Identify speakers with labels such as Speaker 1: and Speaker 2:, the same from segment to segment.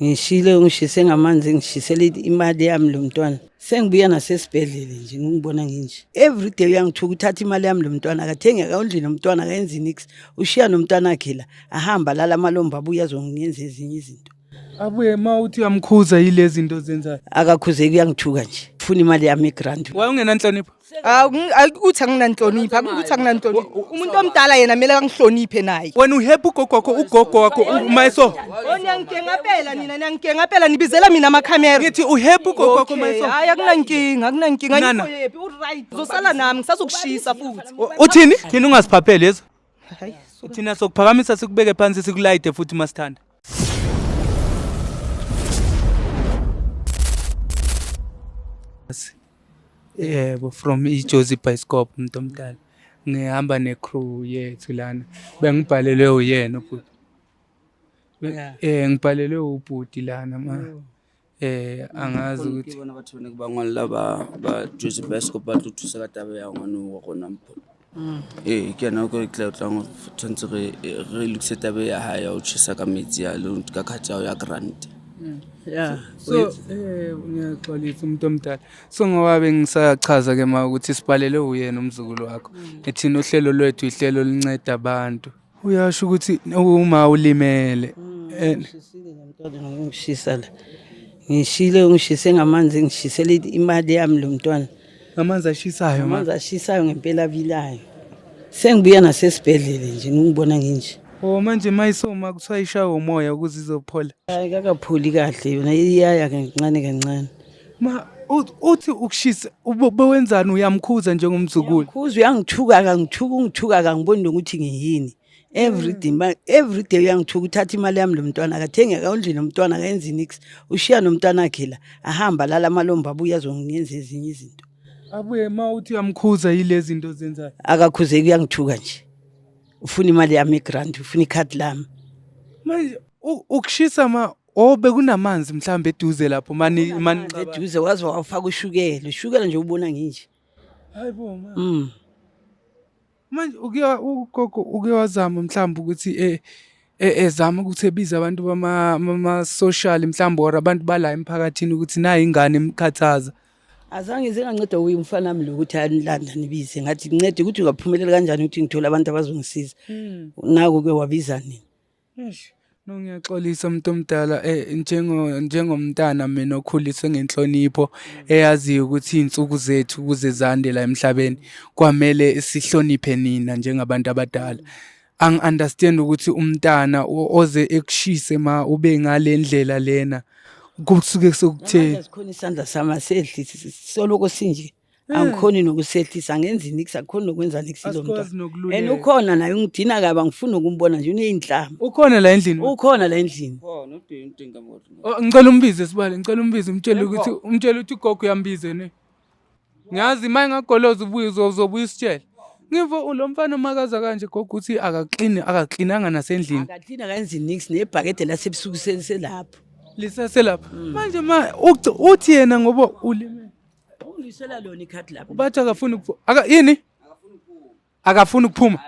Speaker 1: Ngishile ungishise ngamanzi ngishisele imali yami lo mntwana. Sengibuya nasesibhedlele nje ngingibona nginje. Every day uyangithuka uthatha imali yami lo mntwana akathengi akawondli nomntwana akayenzi nix. Ushiya nomntwana wakhe la ahamba lala amalombo abuye azongenza ezinye izinto.
Speaker 2: Abuye ma uthi uyamkhuza yilezi zinto ozenzayo.
Speaker 1: Akakhuzeki uyangithuka nje. Ufuna imali yami igrant.
Speaker 2: Why ungenanhlonipho?
Speaker 3: Akuthi anginanhlonipho, akuthi anginanhlonipho. Umuntu omdala yena kumele angihloniphe naye.
Speaker 2: Wena uhappy ugogo wakho ugogo wakho mayiso.
Speaker 3: Oh niyangigengapela nina niyangigengapela nibizela mina amakhamera.
Speaker 2: Ngithi uhappy ugogo wakho mayiso.
Speaker 3: Hayi akunankinga akunankinga
Speaker 2: Nana.
Speaker 3: ngikho happy u-right. Uzosala nami ngisazokushisa futhi.
Speaker 2: Uthini? Thina ungasiphapheli yezo.
Speaker 3: Hayi.
Speaker 2: Thina sokuphakamisa sikubeke phansi sikulayide futhi masithanda. Yebo, from iJozi Bioscope umuntu omdala. Ngihamba ne-crew yethu lana. Bengibhalelwe uyena ubhuti.
Speaker 1: Yeah.
Speaker 2: Ngibhalelwe ubhuti lana ma. Angazi ukuthi
Speaker 4: ke bona batho ba ne ke ba ngwalela ba ba Jozi Bioscope ba tlo thusa ka taba ya ngwana wa rona Mpho. Ee, ke yena ko tla tlang tshwanetse re re lokise taba ya hae ya ho tjhesa ka metsi ya le ka card ya hao ya grant.
Speaker 1: Yeah.
Speaker 2: So ngiyaxolisa umuntu omdala. So ngoba bengisachaza ke ma ukuthi sibhalele uyena umzukulu wakho. Ethina uhlelo lwethu ihlelo olinceda abantu. Uyasho ukuthi uma ulimele.
Speaker 1: Ngishisile lo mntwana ngishisa la. Ngishile ungishise ngamanzi ngishisele imali yami lo mntwana.
Speaker 2: Amanzi ashisayo ma.
Speaker 1: Amanzi ashisayo ngempela abilayo. Sengibuya nasesibhedlele nje ngingibona nginje.
Speaker 2: Oh manje mayisoma kuthiwa ishawe umoya ukuze izophola.
Speaker 1: Hayi kakapholi kahle yona iyaya kancane kancane.
Speaker 2: Ma uthi ukushisa bewenzani uyamkhuza njengomzukulu.
Speaker 1: Khuza uyangithuka akangithuka ungithuka akangiboni nokuthi ngiyini. Every day every day uyangithuka uthatha imali yami lo mntwana akathengi akawondli nomntwana akayenzi nix. Ushiya nomntwana wakhe la ahamba lala amalombo abuye azongenza ezinye izinto.
Speaker 2: Abuye ma uthi uyamkhuza yilezi zinto ozenzayo.
Speaker 1: Akakhuzeki uyangithuka nje. Ufuna imali yami igrant, ufuna ikhadi lami.
Speaker 2: Manje ukushisa ma oh bekunamanzi mhlambe eduze lapho mani mani
Speaker 1: eduze waze wawufaka ushukela, ushukela nje ubona nginje.
Speaker 2: Hayibo ma. Manje uke ugogo uke wazama mhlawumbe ukuthi ezama ukuthi ebize abantu bama-social mhlawumbe or abantu bala emphakathini ukuthi nayi ingane imkhathaza.
Speaker 1: Azange zinganceda uye umfana wami lo ukuthi anilanda nibize ngathi ncede ukuthi ungaphumelela kanjani ukuthi ngithole abantu abazongisiza. Naku ke wabiza nini.
Speaker 2: Eish, no ngiyaxolisa umuntu omdala njengo njengomntana mina okhuliswe ngenhlonipho eyaziyo ukuthi iy'nsuku zethu ukuze zande la emhlabeni kwamele sihloniphe nina njengabantu abadala. Angi-understand ukuthi umntana oze ekushise ma ube ngale ndlela lena kusuke sekutheni.
Speaker 1: Sikhona isandla sami asehli soloko sinje. Angikhoni nokusehlisa angenzi nix akukhoni nokwenza nix lo
Speaker 2: Asikwazi
Speaker 1: mntwana.
Speaker 2: nokululeka.
Speaker 1: And ukhona naye ungidina kabi angifuni nokumbona nje uneyinhlamba.
Speaker 2: Ukhona la endlini?
Speaker 1: Ukhona la endlini.
Speaker 4: Khona udinga udinga motho.
Speaker 2: Oh, ngicela umbize sibale, ngicela umbize umtshele ukuthi umtshele ukuthi ugogo uyambiza ne. Ngiyazi uma engagoloza ubuye uzobuya usitshele. Ngivo lo mfana umakaza kanje gogo uthi akaklini akaklinanga nasendlini.
Speaker 1: Akaklina akayenzi nix nebhakede lasebusuku selapho.
Speaker 2: Lisase lapha. Manje ma uthi yena ngoba ulimele.
Speaker 1: Ungisela lona ikhadi lapho.
Speaker 2: Bathi akafuni ukuphuma. Aka yini? Akafuni ukuphuma.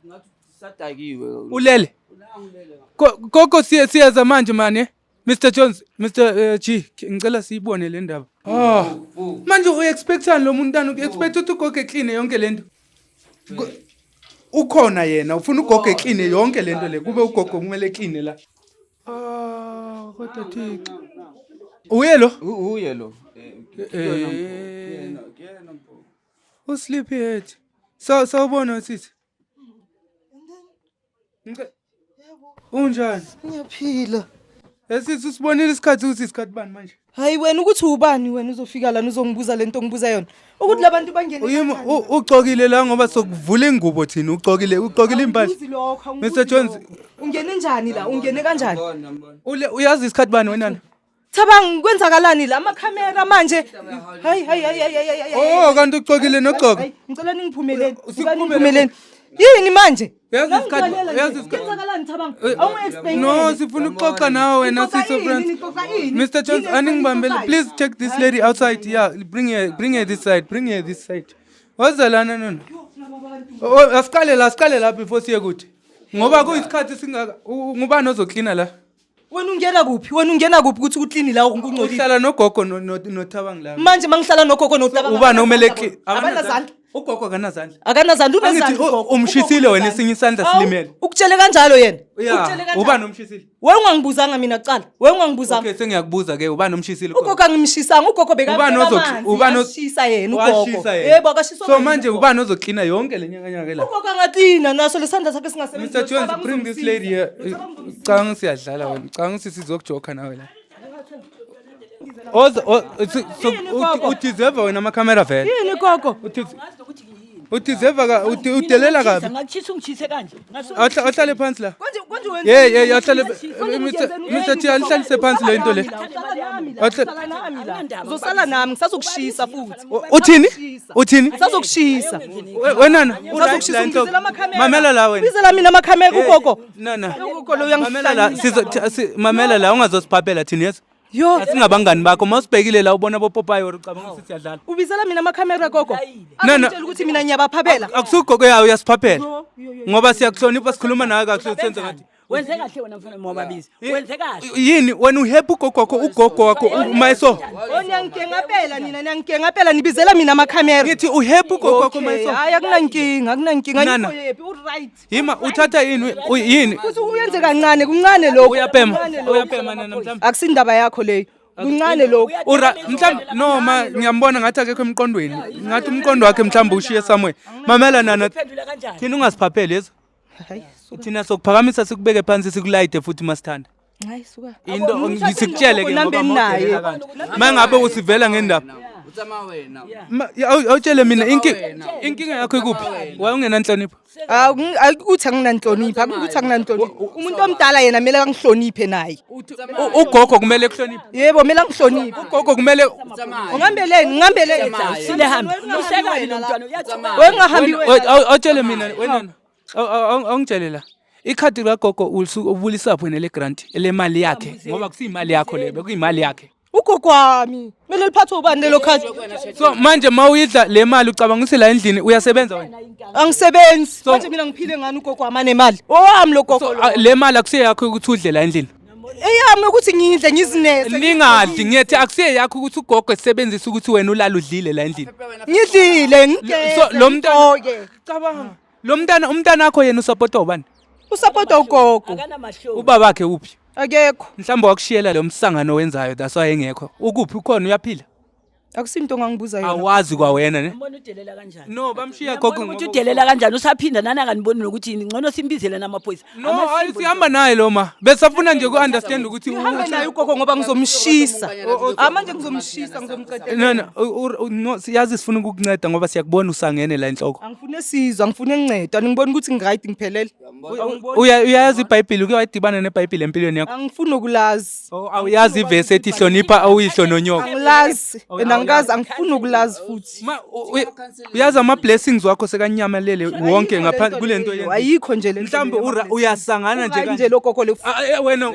Speaker 4: Ngathi sadakiwe.
Speaker 2: Ulele. Gogo siyeza manje mane. Mr Jones, Mr G, ngicela siyibone le ndaba. Oh. Manje uexpectani lo muntu anu expect ukuthi ugogo eclean yonke lento. Ukhona yena ufuna ugogo eclean yonke lento le kube ugogo kumele eclean la. Ah, kodwa Thixo. Uye lo?
Speaker 4: Uye lo.
Speaker 2: Usleepy head. So sawubona sisi. Unjani?
Speaker 3: Ngiyaphila.
Speaker 2: Esisi usibonile isikhathi ukuthi isikhathi bani manje?
Speaker 3: Hayi wena ukuthi ubani wena uzofika lana uzongibuza lento ongibuza yona. Ukuthi labantu bangene
Speaker 2: Uyimi ucokile la ngoba sokuvula ingubo thina ucokile ucokile impahla.
Speaker 3: Angibuzi lokho, angibuzi
Speaker 2: Mr Jones
Speaker 3: lokho. Ungene njani la? Ungene kanjani?
Speaker 2: ule uyazi isikhathi bani wena?
Speaker 3: Thabang kwenzakalani la amakhamera manje? Hayi hayi hayi hayi hayi hayi.
Speaker 2: Oh kanti ucokile nogcoka.
Speaker 3: Hayi, ngicela ningiphumeleni. Ngicela
Speaker 2: Sikuphumele.
Speaker 3: ningiphumeleni. Yini manje?
Speaker 2: Yazi isikhathi-
Speaker 3: Nangixolela nje.
Speaker 2: yazi isikhathi-
Speaker 3: Kwenzakalani Thabang? Awungi-explain.
Speaker 2: No sifuna ukuxoxa nawe wena siso friends. Mr Jones aningibambele please take this lady outside yeah bring her this side bring her this side. Wazalana nona. Oh asiqale la asiqale la before siye kude. Ngoba kuyisikhathi singaka ngubani ozoklina la?
Speaker 3: Wena ungena kuphi? Wena ungena kuphi ukuthi kuklini la kungcolile?
Speaker 2: Uhlala nogogo noThabang la.
Speaker 3: Manje mangihlala nogogo noThabang.
Speaker 2: Ubani okumele
Speaker 3: Abanazandla.
Speaker 2: Ugogo akanazandla.
Speaker 3: Akanazandla
Speaker 2: Angithi
Speaker 3: unezandla. ugogo.
Speaker 2: umshisile
Speaker 3: Ugogo
Speaker 2: wena
Speaker 3: unezandla.
Speaker 2: esinye isandla
Speaker 3: Awu,
Speaker 2: silimele.
Speaker 3: Ukutshele kanjalo yena.
Speaker 2: Ya,
Speaker 3: Ukutshele kanjalo.
Speaker 2: ubani omshisile?
Speaker 3: Wena ungangibuzanga mina kuqala. Wena ungangibuzanga.
Speaker 2: Okay, sengiyakubuza ke ubani omshisile ugogo?
Speaker 3: Ugogo angimshisanga ugogo
Speaker 2: Ubani ubani
Speaker 3: bekashisa yena ugogo.
Speaker 2: Washisa yena.
Speaker 3: Yebo akashiswa.
Speaker 2: So manje ubani ozoklina yonke le nyakanyaka la?
Speaker 3: Ugogo angaklina naso lesandla sakhe singasebenzi.
Speaker 2: Mr Jones, bring this lady here. Cabanga siyadlala wena. Cabanga sizokujoka nawe la. Ozo so
Speaker 3: Yini gogo?
Speaker 2: udeserve wena amakhamera vele.
Speaker 3: Yini gogo?
Speaker 2: Udeserve ka udelela kabi.
Speaker 1: Ngachisa ungishise kanje.
Speaker 2: Ahlale phansi la.
Speaker 3: Konje konje wenza.
Speaker 2: Hey hey ahlale Mr. T alihlalise phansi le into le.
Speaker 3: Uhlala nami la. Uzosala nami ngisazokushisa futhi.
Speaker 2: Uthini? Uthini?
Speaker 3: Ngisazokushisa.
Speaker 2: Wenana,
Speaker 3: Ngisazokushisa ungibizela amakhamera.
Speaker 2: Mamela la wena.
Speaker 3: Ubizela mina amakhamera ugogo.
Speaker 2: Nana.
Speaker 3: Ugogo lo
Speaker 2: Mamela la
Speaker 3: uyangihlanyisa.
Speaker 2: sizo mamela la ungazosiphaphela thina yes.
Speaker 3: Yo,
Speaker 2: Asingabangani bakho mawusibhekile la ubona bopopayi or ucabanga ukuthi siyadlala.
Speaker 3: ubizela mina amakhamera gogo.
Speaker 2: No, no.
Speaker 3: Akutshela ukuthi mina ngiyabaphabela.
Speaker 2: Akusugogo yawo uyasiphaphela. Ngoba siyakuhlonipha sikhuluma nawe kahle senze ngathi.
Speaker 1: Wenze kahle wena mfana mwababizi. Wenze kahle.
Speaker 2: Yini wena uhappy ugogo wakho ugogo wakho mayiso.
Speaker 3: Oh niyangikengapela nina niyangikengapela nibizela mina amakhamera.
Speaker 2: Ngithi uhappy ugogo wakho
Speaker 3: Okay,
Speaker 2: mayiso.
Speaker 3: Hayi akunankinga akunankinga
Speaker 2: Nana.
Speaker 3: ngikho yephi u-right.
Speaker 2: Yima uthatha yini yini?
Speaker 3: Futhi uyenze kancane kuncane lokho.
Speaker 2: Uyabhema
Speaker 3: Kuncane lokho.
Speaker 2: uyabhema nana mhlawumbe.
Speaker 3: Akusindaba yakho leyo. Kuncane lokho.
Speaker 2: Ura mhlawumbe no ma ngiyambona ngathi akekho emqondweni. Ngathi umqondo wakhe mhlawumbe ushiye somewhere. Mamela nana
Speaker 1: Uphendula kanjani?
Speaker 2: thina ungasiphapheli yezo.
Speaker 3: Hayi suka.
Speaker 2: Thina sokuphakamisa sikubeke phansi sikulayide futhi masithanda.
Speaker 3: Hayi suka.
Speaker 2: Into ngisikutshele ke ngoba
Speaker 3: Nambeni naye.
Speaker 2: mawudelela kanje. Mangabe usivela ngendaba.
Speaker 4: O tsamaya wena.
Speaker 2: Awutshele mina inkinga yakho ikuphi? Waye ungenanhlonipho.
Speaker 3: Akuthi anginanhlonipho, akuthi anginanhlonipho. Umuntu omdala yena kumele angihloniphe naye.
Speaker 2: Ugogo kumele kuhloniphe.
Speaker 3: Yebo, kumele angihloniphe.
Speaker 2: Ugogo kumele
Speaker 3: Ungihambeleni, ngihambeleni.
Speaker 1: Sile hambe. Usekabi lo mntwana uyathuka.
Speaker 3: Wengahambi wena.
Speaker 2: Awutshele mina wena. Awungitshele la. Ikhadi likagogo ubulisaphi wena le grant elemali yakhe ngoba kusiyimali yakho le bekuyimali yakhe.
Speaker 3: Ugogo wami. Kumele liphathwe ubani lelo khadi?
Speaker 2: So manje mawuyidla le mali ucabanga ukuthi la endlini uyasebenza wena.
Speaker 3: Angisebenzi. Manje mina ngiphile ngani ugogo wami anemali? Owami lo gogo lo.
Speaker 2: Le mali akusiye yakho ukuthi udle la endlini.
Speaker 3: Eyami ukuthi ngidle ngizinese.
Speaker 2: Ningadli ngiyethi akusiye yakho ukuthi ugogo esebenzise ukuthi wena ulala udlile la endlini.
Speaker 3: Ngidlile, ngigeze.
Speaker 2: So lo mntana
Speaker 3: ngigqoke.
Speaker 2: cabanga lo mntana umntana wakho yena usupporta ubani?
Speaker 3: Usapota ugogo.
Speaker 1: Akanamahloni.
Speaker 2: Ubaba wakhe uphi?
Speaker 3: Akekho.
Speaker 2: Mhlawumbe wakushiyela lo msangano wenzayo that's why engekho. Ukuphi ukhona uyaphila?
Speaker 3: Akusinto ongangibuza yona.
Speaker 2: Awazi kwawena ne?
Speaker 1: Mbona udelela kanjani?
Speaker 2: No bamshiya
Speaker 1: Uyambona
Speaker 2: gogo.
Speaker 1: ukuthi udelela kanjani usaphinda nani akaniboni nokuthi ngcono simbizele namaphoyisa.
Speaker 2: No hayi sihamba naye lo ma. Besafuna nje ku understand ukuthi
Speaker 3: Ngihambe naye ugogo ngoba ngizomshisa. Ah manje ngizomshisa ngizomqedela.
Speaker 2: No no no siyazi sifuna ukukunceda ngoba siyakubona usangene la enhloko.
Speaker 3: Angifune sizwe, angifune ncedo. Aningiboni ukuthi ngiright ngiphelele.
Speaker 2: Uyayazi iBhayibheli uke wadibana neBhayibheli empilweni yakho?
Speaker 3: Angifuni nokulazi.
Speaker 2: Oh, awuyazi ivesi ethi hlonipha awuyihlo nonyoko.
Speaker 3: Angilazi. And angikazi angifuni ukulazi futhi.
Speaker 2: Ma uyazi ama blessings wakho sekanyamalele wonke ngaphansi kule nto yenza.
Speaker 3: Ayikho nje le nto
Speaker 2: Mhlawumbe
Speaker 3: leyo.
Speaker 2: uyasangana nje
Speaker 3: Uright nje lo gogo le.
Speaker 2: Ah, wena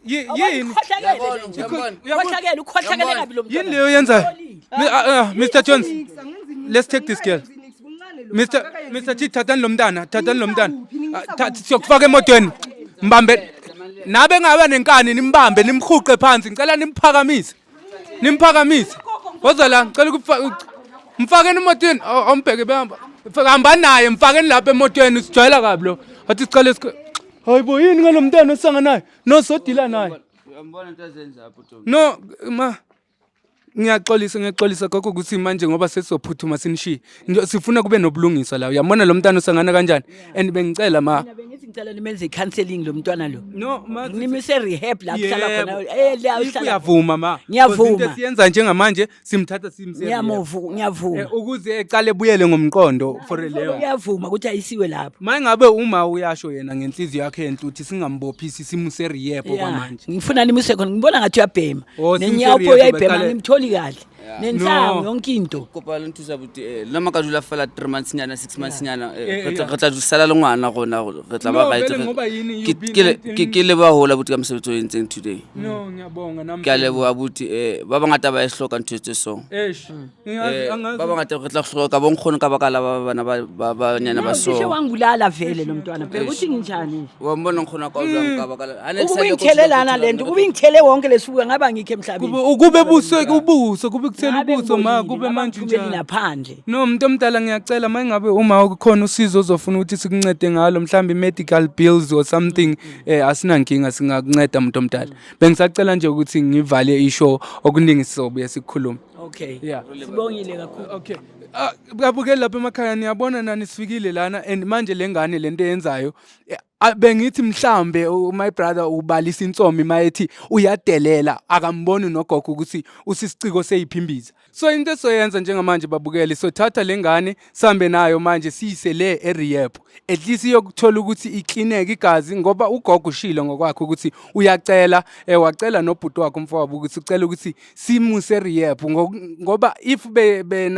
Speaker 2: yini?
Speaker 1: Ukhohlakele, ukhohlakele kabi lo mntwana.
Speaker 2: Yini leyo yenzayo? Mr Jones, let's take this girl. Mr T thathani lo mntana, thathani lo mntana. Siyokufaka emotweni. Mbambe. Nabe ngaba nenkani nimbambe nimhuqe phansi ngicela nimphakamise. Nimphakamise. Woza la ngicela ukufaka mfakeni emotweni awumbheke behamba. Hamba naye mfakeni lapha emotweni sijwayela kabi lo. Athi sicela Hayibo yini ngalo mntana osanganayo? No sodila naye.
Speaker 4: Uyambona into azenza apho Tommy.
Speaker 2: No ma ngiyaxolisa ngiyaxolisa gogo ukuthi manje ngoba sesizophuthuma sinishiye. Sifuna kube nobulungiswa la. Uyambona lo mntana osangana kanjani? And bengicela ma.
Speaker 1: Mina bengithi ngicela nimenze i-counseling lo mntwana lo.
Speaker 2: No ma
Speaker 1: Nimise rehab la kuhlala
Speaker 2: Yebo.
Speaker 1: khona. La
Speaker 2: If
Speaker 1: uhlala.
Speaker 2: uyavuma ma.
Speaker 1: Ngiyavuma.
Speaker 2: Because into esiyenza njengamanje simthatha simse.
Speaker 1: Ngiyamuvu, ngiyavuma.
Speaker 2: Ukuze ecale ebuyele ngomqondo for leyo.
Speaker 1: Uyavuma ukuthi ayisiwe lapho.
Speaker 2: Mangabe uma uyasho yena ngenhliziyo yakhe enhle uthi singambophisi simuse rehab
Speaker 1: Yeah.
Speaker 2: okwamanje.
Speaker 1: Ngifuna nimuse khona ngibona ngathi uyabhema.
Speaker 2: Oh, simuse
Speaker 1: Nenyawo
Speaker 2: rehab,
Speaker 1: uyayibhema
Speaker 2: baqale-
Speaker 1: ngimtholi kahle. Nensangu
Speaker 2: No.
Speaker 1: yonke into.
Speaker 4: Kopa le nthusa buti, nna maka dula fela 3 months nyana, 6 months nyana,
Speaker 2: Eh,
Speaker 4: re tla
Speaker 2: yeah.
Speaker 4: re tla sala le ngwana gona, re tla
Speaker 2: No,
Speaker 4: ba right.
Speaker 2: vele ngoba yini,
Speaker 4: Ke
Speaker 2: you've been
Speaker 4: ke le ba hola buti ka mosebetsi o entseng today.
Speaker 2: No, ngiyabonga nami.
Speaker 4: Ke a leboha buti, ba bangata ba e hloka ntho tse so.
Speaker 2: Eish. Ngingazi angazi.
Speaker 4: Ba bangata re tla hloka bonkgono ka baka la ba bana ba banyana ba so.
Speaker 1: Cishe wangibulala vele lo mntwana. Bheka ukuthi nginjani nje.
Speaker 4: Wa mbona nkgono ka o jwang ka baka la ha ne ke
Speaker 1: Ukuba
Speaker 4: sa le ko
Speaker 1: ingithelelana lento, kuba ingithele wonke lesuku ngaba ngikho emhlabeni.
Speaker 2: Kube ukube buso ubuso, kube kuthela
Speaker 1: Ngabe
Speaker 2: ubuso ma,
Speaker 1: ngibolile,
Speaker 2: kube
Speaker 1: ngabe
Speaker 2: manje
Speaker 1: ngiphumeli
Speaker 2: njani.
Speaker 1: naphandle.
Speaker 2: No, umuntu omdala, ngiyacela, uma ngabe uma kukhona usizo ozofuna ukuthi sikuncede ngalo, mhlawumbe medical bills or something, asinankinga, singakunceda umuntu omdala. Bengisacela nje ukuthi ngivale ishow, okuningi sizobuye sikukhulume.
Speaker 1: Okay.
Speaker 2: Yeah.
Speaker 1: Sibongile kakhulu.
Speaker 2: Okay. Ah, babukeli lapha emakhaya, niyabona nani, sifikile lana and manje le ngane lento eyenzayo, bengithi mhlambe my brother ubalisa insomi mayethi uyadelela, akamboni nogogo ukuthi usisiciko seyiphimbiza. So into esoyenza njengamanje babukeli, sothatha lengane sambe nayo manje siyise le e-rehab, at least iyokuthola ukuthi iklineke igazi, ngoba ugogo ushilo ngokwakhe ukuthi uyacela, wacela nobhuti wakhe umfowabo ukuthi ucela ukuthi simuse rehab, ngoba if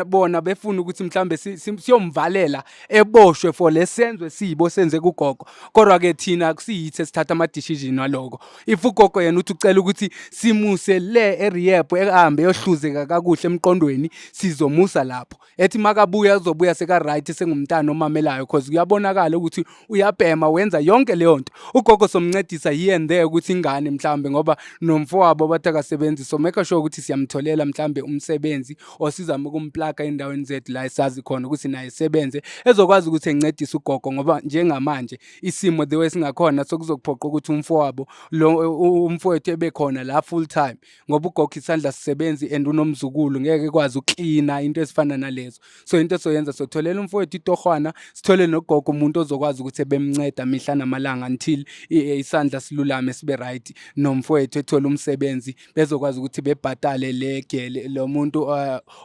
Speaker 2: bona befuna ukuthi mhlambe siyomvalela eboshwe for lesenzo esiyibo senze kugogo, kodwa ke thina kusiyithi esithatha ama decision waloko. If ugogo yena uthi ucela ukuthi simuse le e-rehab, ehambe eyohluzeka kakuhle emqondweni, sizomusa lapho, ethi makabuya uzobuya seka right, sengumntana omamelayo, cause kuyabonakala ukuthi uyabhema, wenza yonke leyo nto. Ugogo somncedisa here and there ukuthi ingane mhlambe, ngoba nomfowabo bathi akasebenzi, so make sure ukuthi siyamtholela mhlambe umsebenzi or sizame ukumplaka endaweni zethu la esazi khona ukuthi naye sebenze, ezokwazi ukuthi encedise ugogo, ngoba njengamanje isimo the way singakhona sokuzokuphoqa ukuthi umfowabo lo umfowethu ebekhona la full time, ngoba ugogo isandla sisebenzi and unomzukulu, ngeke kwazi uklina into ezifana nalezo. So into esoyenza, sotholela umfowethu itohwana, sithole nogogo umuntu ozokwazi ukuthi ebemnceda mihla namalanga until isandla silulame sibe right, nomfowethu ethole umsebenzi, bezokwazi ukuthi bebhatale le gele lo muntu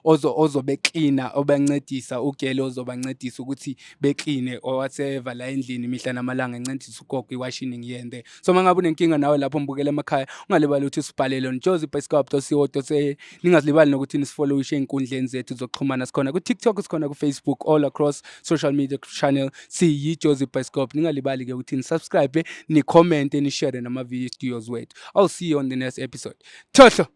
Speaker 2: ozobe klina, obancedisa, ugele ozobancedisa ukuthi bekline or whatever la endlini mihla namalanga, encedisa ugogo i-washing yende. So uma ngabe unenkinga nawe lapho mbukele emakhaya, ungalibali ukuthi usibhalele on josiebioscope.co.za. Ningazilibali nokuthi nisifollowishe ey'nkundleni zethu zokuxhumana. Sikhona ku-TikTok, sikhona ku-Facebook, all across social media channel siyi-Josie Bioscope. Ningalibali-ke ukuthi nisubscribe, nicommente, nishare nama-videos wethu. I'll see you on the next episode. Thohlo.